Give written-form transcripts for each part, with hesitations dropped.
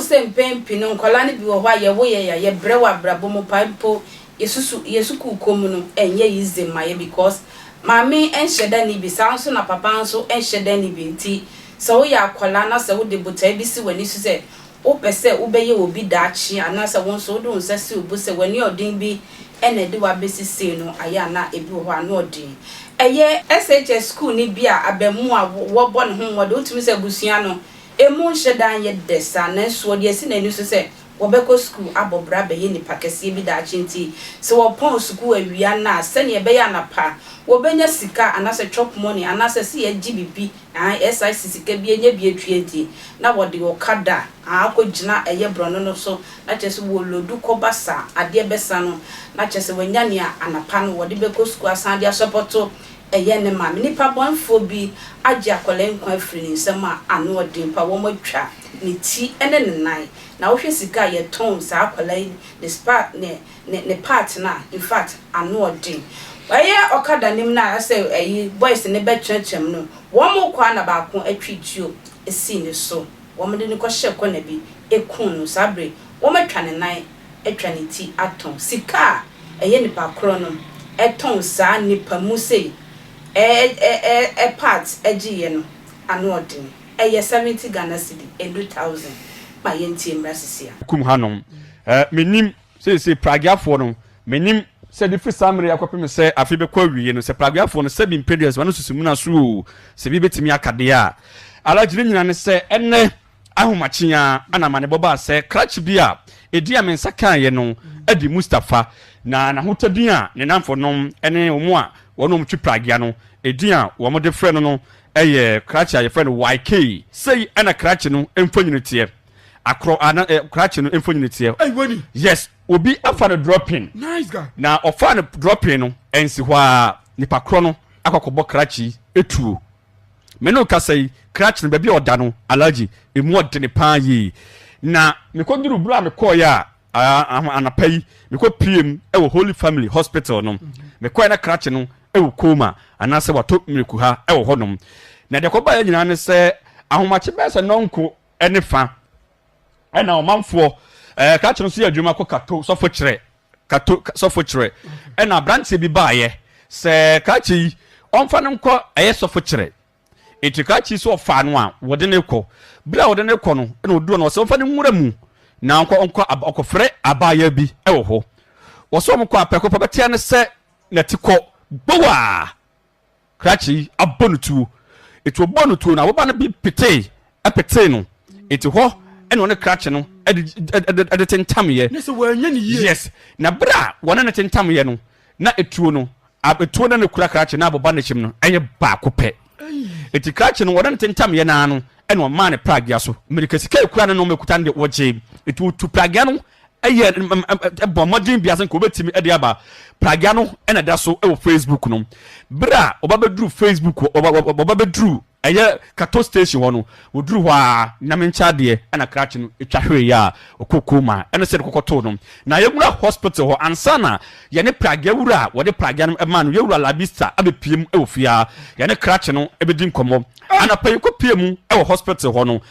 sɛ mpɛn pii no nkwadaa no bi wɔ hɔ a yɛwo yɛn a yɛbrɛ wɔ abrabɔ mu paa mpo yɛsusu yɛ sukuu kɔ mu no ɛnyɛ easy mma yɛ because maame nhyɛ da nni bi saa nso na papa nso nhyɛ da nni bi nti sɛ woyɛ akwadaa na sɛ wode botae bi si w'ani so sɛ wopɛ sɛ wobɛyɛ obi daakye anaasɛ wo nso wode wo nsa si wo bo sɛ w'ani ɔden bi na ɛde wo abɛsi sei no ayɛ a na ebi wɔ hɔ a ano ɔden. Ɛyɛ SHS sukuuni bi a abaamua a wɔbɔ ne ho mmɔden, wotumi sɛ abusua no emu nhyɛ da nyɛ dɛ saa nanso ɔde asi n'ani so sɛ wɔbɛkɔ sukuu abɔ bra abɛyɛ nnipa kɛseɛ bi daakye nti sɛ wɔpɔn sukuu awia no a sɛdeɛ ɛbɛyɛ anapa wɔbɛnya sika anaasɛ chop money anaasɛ sɛ yɛgye biribi Aane, SIC sika bi anya bi atua nti na wɔde ɔkada akɔgyina ɛyɛ brɔno no so na kyerɛ sɛ wɔlodu kɔba sa adeɛ bɛsa no na kyerɛ sɛ wanya nea anapa no wɔde bɛkɔ sukuu asan de asɔpɔto ɛyɛ ne maame. Nipa bɔnefoɔ bi agye akwadaa yi nkwa afiri ne nsam a ano ɔden pa, wɔatwa ne ti ne ne nan na wohwɛ sika a yɛtɔn saa akwadaa yi ne spa ne ne ne part no a infact ano ɔden. Ɛyɛ ɔkada no mu no a asɛ ɛyi boys no bɛkyerɛkyerɛ mu no wɔn kɔ a na baako atwi tuo sii ne so wɔn de no kɔ hyɛɛ kɔna bi ɛkuu no saa bere wɔn atwa ne nan atwa ne ti atɔn sika a ɛyɛ nipa korɔ no ɛtɔn saa nipa mu sei ɛ ɛ ɛ part ɛgyeeɛ no ano ɔden ɛyɛ 70 Ghana cedi ɛdu thousand ma yɛntie mmra sisi a. Kum hanom. Eh, mennim. Seesei Pragueafoɔ no, mennim sɛ ɛde firi saa mmerɛ yi akɔpem sɛ afe bɛkɔ awieɛ no, sɛ Pragueafoɔ no, sɛbi mpɛduas, wɔn susumuna so oo, sɛ bi bɛtumi aka deɛ a. Alhaji, ne nyinaa ne sɛ, ɛnnɛ ahomakye yi ara na amanebɔ baa sɛ krakye bi a ɛdin a me nsa kaeɛ no adi Mustapha, na n'ahotɔ din a ne nnamfonom ne wɔn a wɔne wɔn twe Praguea no, edin a wɔde frɛ no no yɛ krakye a yɛfrɛ no YK. Sei na krakye no mfonini teɛ. Akorɔ ana ɛ krakye no mfonini teɛ. Ɛy wani. Yes, obi afa no dropping. Nice guy. Na ɔfaa no dropping no ɛnsi hɔ ara nipa korɔ no akɔ akɔbɔ krakye yi tuo. Me ne wo kasa yi krakye no baabi a ɔda no Alhaji emu ɔdene paa yie. Na mekɔduru berɛ a mekɔeɛ a anapa yi mekɔ pie mu wɔ Holy Family Hospital no mekɔeɛ na krakye no wɔ coma anaasɛ watɔ mmirikuha wɔ hɔnom. Na deɛ ɛkɔbaeɛ nyinaa ne sɛ ahomakye bɛyɛ sɛ nɔnko ne fa ɛna ɔmanfoɔ ɛɛ krakye no nso yɛ adwuma kɔ kato sɔfo kyerɛ kato sɔfo kyerɛ ɛna aberanteɛ bi baayɛ sɛ krakye yi ɔmfa no nkɔ ɛyɛ sɔfo kyerɛ eti krakye yi sɛ ɔfaa no a wɔde no kɔ bere a wɔde no kɔ no ɛna oduro no ɔsɛ ɔmfa no nwura mu na ɔnkɔ ɔnkɔ ɔkɔfrɛ abaayewa bi ɛwɔ hɔ wɔsɛ wɔn kɔ apɛko pɛ bɛtea no sɛ n'ati kɔ gbowaa Krakye yi abɔ no tuo. Eti ɔbɔɔ no tuo no, aboba no bi petee, ɛpetee no. Eti hɔ ɛna ɔne krakye no ɛde ɛde ɛde tentamyɛ. Ne sɛ wɔanya ne yie. Yes. Na bere a wɔne no tentamyɛ no, na etuo no, etuo no na ekura krakye na aboba no kyem no ɛyɛ baako pɛ. Eti krakye no wɔne no tentamyɛ no ara no, ɛna ɔmaa ne pragea so. Mmirika sika ekura no na ɔma ekuta no deɛ wɔgyee. Eti otu pragea no ɛyɛ bɔ mmɔden bia sɛ nka wobɛtumi de aba pragea no ɛna ɛda so wɔ Facebook no berɛ a ɔba bɛduru Facebook ɔba bɛduru ɛyɛ kato station hɔ no wɔduru hɔ a nyame nkyɛ adeɛ ɛna krakye no ɛtwa hweeɛ a ɔkɔ koma ɛne sɛ de kɔkɔtoo no na yɛwura hospital hɔ ansa na yɛne pragea wura a wɔde pragea no ɛma no yɛwura labista abɛpie mu ɛwɔ fie a yɛne krakye no ɛbɛdi nkɔmmɔ anapa yɛkɔpie mu ɛwɔ hospital hɔ no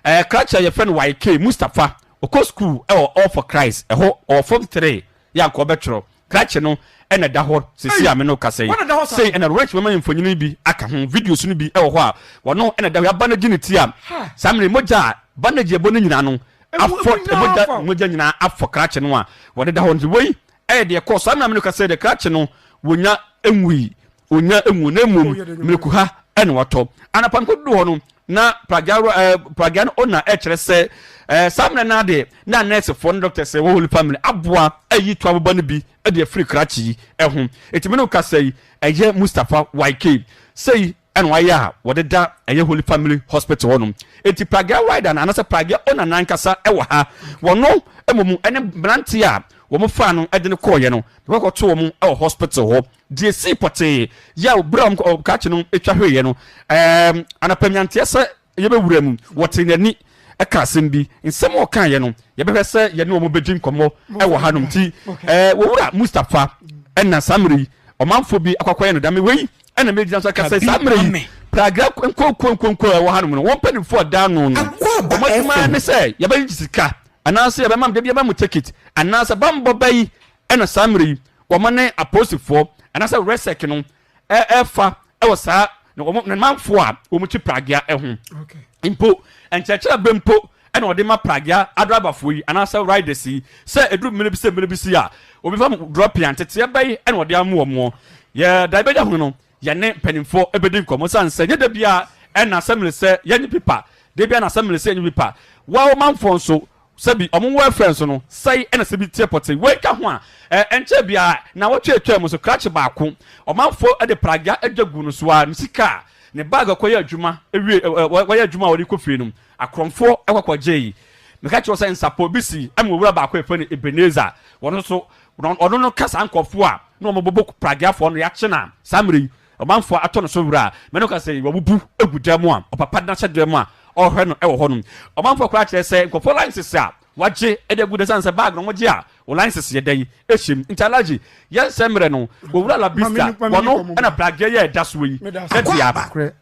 ɛɛ krakye a yɛfrɛ no YK Mustapha Ɔkɔ sukuu wɔ All for Christ, ɛhɔ ɔwɔ form 3 yɛ anka ɔbɛtwerɛ. Krakye no na ɛda hɔ seesei a me ne wo kasa yi. Sei na Rich bɛma yɛn mfonini bi aka ho, videos no bi wɔ hɔ a ɔno na ɛda hɔ. Yɛabandage ne ti a saa mmerɛ yi mogya a bandage a ɛbɔ no nyinaa no afɔ, mogya mogya nyinaa afɔ krakye no a wɔde da hɔ. Nti wei yɛ deɛ ɛkɔɔ so. Saa mmerɛ a me ne wo kasa yi deɛ krakye no wɔnya nwui, ɔnya nwu na mmom mmirikuha na watɔ. Anapa no kɔduru hɔ no na pragya ɛɛ pragya no owner ɛkyerɛ sɛ ɛɛ saa mmerɛ no ade na nɛɛsefoɔ ne doctors ɛwɔ Holy Family aboa ayi to aboba no bi de afiri krakye yi ɛho. Eti me ne wo kasa yi ɛyɛ Mustapha YK sei ɛna wayɛ a wɔde da ɛyɛ Holy Family Hospital hɔ nom. Eti pragya rider no anaasɛ pragya owner no ankasa ɛwɔ ha. Wɔno mmom ɛne mmeranteɛ a wɔn faa no ɛde no kɔɔyɛ no wɔkɔto wɔn ɛwɔ hospital hɔ. Deɛ ɛsii pɔtee yɛ berɛ a wɔn krakye no twa hweeɛ no, ɛɛm, anɔpa nyanteɛ sɛ yɛbɛwura mu, wɔtee n'ani ka asɛm bi. Nsɛm a ɔkaeɛ no, yɛbɛhwɛ sɛ yɛne wɔn bɛdi nkɔmmɔ wɔ hanom. Nti, ɛɛ, Owura Mustapha, ɛna saa mmerɛ yi, ɔmanfoɔ bi akɔ akɔyɛ no dame. Wei Ɛna megyina so aka Ka sɛ bi saa mmerɛ ma yi me. Pragya nkokoɔ nkonko a ɛwɔ hanom no, wɔn mpanimfoɔ a ɛda ano no, Akwaaba wɔn adwuma ara FM. ne sɛ yɛbɛgyegye sika anaasɛ yɛbɛma da bi yɛbɛma mo tekit anaasɛ bammɔ bɛ yi ɛna saa mmerɛ yi wɔn ne apolisifoɔ anaasɛ resec no ɛrefa wɔ saa na wɔn ne manfoɔ a wɔn kyi pragea ho mpo nkyerɛkyerɛ bɛ mpo ɛna ɔde ma pragea adrabafoɔ yi anaasɛ riders yi sɛ ɛduru mmerɛ bi sɛ mmerɛ bi si a obi fa drɔpia nteteɛ bɛyi ɛna ɔde ama wɔn yɛ da ɛbɛgya ho no yɛne mpanimfoɔ ɛbɛdi nkɔmmɔ sane sɛ nyɛ da biara ɛna asɛmile sɛ yɛnye pipa da biara na asɛmile sɛ yɛnye pipa wɔn manfoɔ nso Sɛbi ɔmo welfare nso no sɛe ɛna sɛbi teɛ pɔtee. Wei ka ho a, ɛnkyɛɛ biara nnawɔtwe a ɛtwaa mu nso krakye baako, ɔmanfoɔ de pragya dwa guu no so ara, ne sika a ne bag a ɔkɔyɛ adwuma wie, wayɛ adwuma a ɔde rekɔ fie no, akorɔmfoɔ kɔ kɔgyee. Meka kyerɛ wo sɛ nsapɔ bi sii ɛma owura baako a yɛfrɛ no Ebenezer, ɔno nso, ɔno no ka saa nkorɔfoɔ a na wɔbobɔ pragyafoɔ no, yɛakye no a saa mmerɛ yi Ɔmanfoɔ atɔ no so werɛ a, me ne wo ka sɛ wabubu agu dan mu a ɔpapa de no ahyɛ dan mu a ɔrehwɛ no wɔ hɔnom. Ɔmanfoɔ koraa kyerɛ sɛ nkurɔfoɔ licenses a wɔagye de agu dan sane sɛ bag no wɔgye a wo licenses yɛ dɛn hyɛ mu. Nti Alhaji, yɛn nsɛm mmerɛ no, Owura Labista, wɔno na pragea yi a ɛda soɔ yi de aba. Nokorɛ,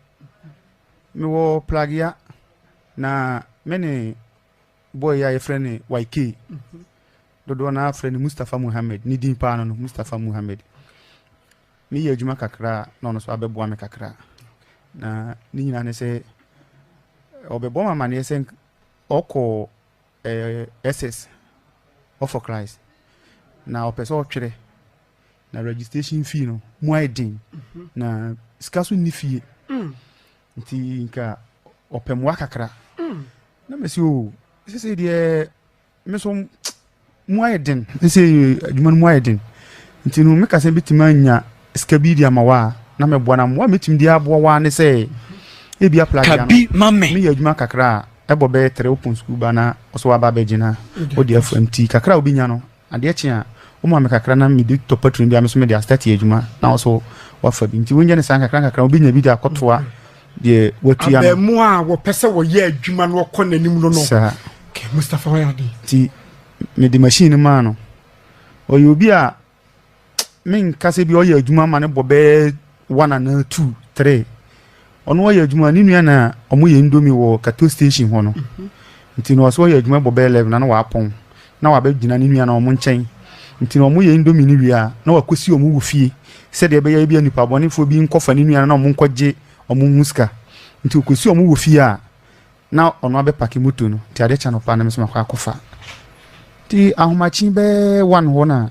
mewɔ pragea na me ne boy yi a yɛfrɛ no YK, dodoɔ no ara frɛ no Mustapha Muhammad, ne din paa no no, Mustapha Muhammad. Meyɛ adwuma kakra a na ɔno nso abɛboa me kakra. Na ne nyinaa ne sɛ ɔbɛbɔ me amaneɛ sɛ ɔkɔ eh, SS All for Christ na ɔpɛ sɛ ɔtwerɛ na registration fee no mu ayɛ den mhm. na sika so nni fie mm. nti nka ɔpɛ mmoa kakra mm. na mɛsi o oh, sese deɛ Me nso mu ayɛ den sɛ adwuma no mu ayɛ den nti no meka sɛ bɛtumi anya sika bi de ama wo a na mɛboa na mmoa mɛtumi de aboa wo a ne sɛ ebi aplagea no meyɛ adwuma kakra a ɛbɔ bɛyɛ tere wopɔn sukuu ba na ɔsɛ waba abɛgyina wode afa nti kakra a wobɛnya no Adeɛ kye a, woma me kakra na mede tɔ patroni bi a me nso mede astate adwuma na wo nso woafa bi. Nti wonyɛ no saa nkakra nkakra wobɛnya bi de akɔtoa deɛ watua no. Abɛɛmoa a wɔpɛ sɛ wɔyɛ adwuma na wɔkɔ n'anim no no. Saa. Okay, Mustapha wayɛ ade. Nti mede machine no maa no. Ɔyɛ obi a menka sɛ bi ɔyɛ adwuma ma no bɔ bɛyɛ one anaa two, three. Ɔno ɔyɛ adwuma ne nua na ɔmo yɛ indomie wɔ kato station hɔ no. Mhm. Nti no ɔsɛ ɔyɛ adwuma bɔ bɛyɛ 11 na na wapɔn na wabɛgyina ne nua na ɔmo nkyɛn. Nti no ɔmo yɛ indomie no wie a na wakɔsi ɔmo wɔ fie sɛdeɛ ɛbɛyɛ ebia nipa bɔnefoɔ bi nkɔfa ne nua no na ɔmo nkɔgye ɔmo ho sika. Nti ɔkɔsi ɔmo wɔ fie a na ɔno abɛpake moto no nti adeɛ kye anɔpa na me nso makɔ akɔfa. Nti ahomakye bɛyɛ one hɔ na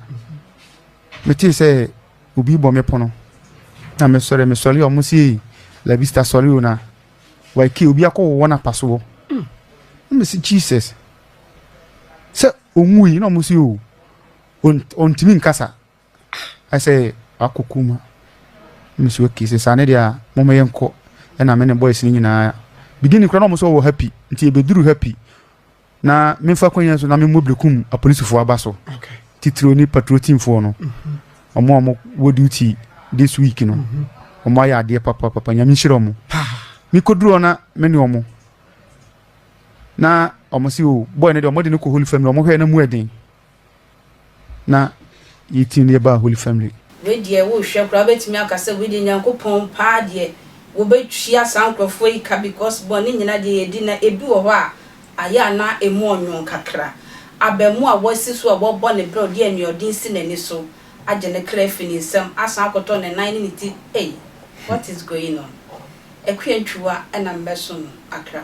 metee sɛ obi bɔ me pono na mesɔre mesɔre a ɔmo se Labista sɔre o na waike obi akɔ wowɔ no apasoɔ. Mm. Na mese Jesus sɛ ɔnwui na ɔmo se o ɔntumi nkasa. Ayɛ sɛ wakɔ coma. Na mese okay sɛ saa ne deɛ a moma yɛnkɔ. Ɛna me ne boys no nyinaa beginning koraa na ɔmo sɛ ɔwɔ happy nti yɛbɛduru happy na memfa kwan so na memmɔ brekum apolisifoɔ aba so titiriw ne patrol teamfoɔ no ɔmo a ɔmo wɔ duty this week no ɔmo ayɛ adeɛ papapapa nyame nhyira ɔmo mekɔduru hɔ na me ne ɔmo na ɔmo se o boy no deɛ ɔmo de no kɔ holy family ɔmo hwɛ na mu ɛden na yɛtim no yɛbaa Holy Family. Wei deɛ wohwɛ koraa wobɛtumi aka sɛ wei deɛ Nyankopɔn paa deɛ wɔbɛtua saa nkorɔfoɔ yi ka because bɔne nyina deɛ yɛdi na ebi wɔ hɔ a ayɛ a na ɛmu ɔnwon kakra. Abamu a wasi so a wɔbɔ ne brɛ ɔde anuɔden si n'ani so agye ne kra afi ne nsam asan akɔtɔ ne nan ne ne ti ei what is going on? Akua Ntwiwa na mbɛsom Accra.